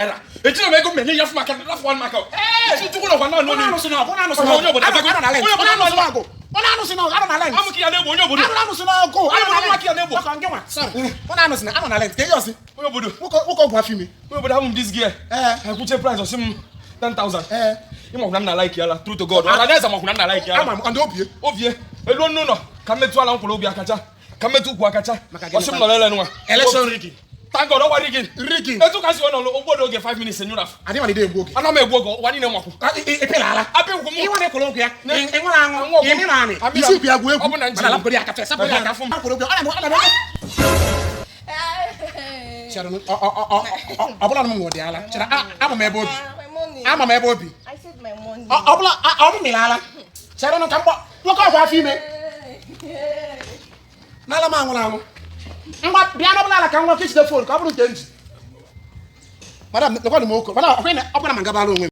Naira ejiri m ego m enye ya fụ maka rafụ one maka chukwu nọkwa na anụ Onye onye anụsị obodo na onye obodo ọgụ. Onye anụsị na ọgụ, anọ na lent. Amụ ka ya na-egbu onye obodo. Anọ anụsị na ọgụ. Onye obodo nwa ka ya na-egbu. Ọkọ nke nwa. Sorry. Onye anụsị na anọ na lent. Ka ihe ọsị. Onye obodo. Nwoke nwoke ọgwụ afọ ime. Onye obodo, ahụ m this gear. Ekwuche price, ọsị m 10,000. Ịmakwụ na m na like yala, true to God, ọra na eze makwụ na m na like yala. Ama m ndị obie. Ovie elu n'ụlọ ka m metụ ala nkwụrụ obi akacha, ka m metụ ukwu akacha. Maka gịnị? Ọsị m nọrọ ele nwa. Election rigging. Thank God, ọwa rigging. Rigging. Etu ka si wee nọrọ ogbodo oge 5 minutes enyụraf. Adị malite egbu oge. Ana m egbu oge, ụwa niile makwụ. Ịpịla ala. Apị nkwụ m. Ịnwa na-ekwere okwu ya. Ịnwere aṅụ. Anwụ ọgwụ. Ịmị na anị. Amị Isi ikwu ya gwuo egwu. Ọ bụ na njem. Mana alapụgoro ya aka fes. Sapụrụ ya aka. Afụ m. Akwụrụ okwu ya. Ọ na-eme. Chere ọ bụla m nwụrụ dị ala. Chere ama m ebe obi. My money. Ama m ebe obi. I said my money. Ọ bụla ọ bụ mmiri ala. Chere nụ ka mkpọ. Nwoke ọgwụ afọ ime. N'ala m anwụrụ anwụ. Ngwa bịa n'ọbụla ala ka nwa ka ijide phone ka ọ bụrụ nke m ji. Madam, lekwanụ m oko. Mana ọ bụla ma ngabala onwe m.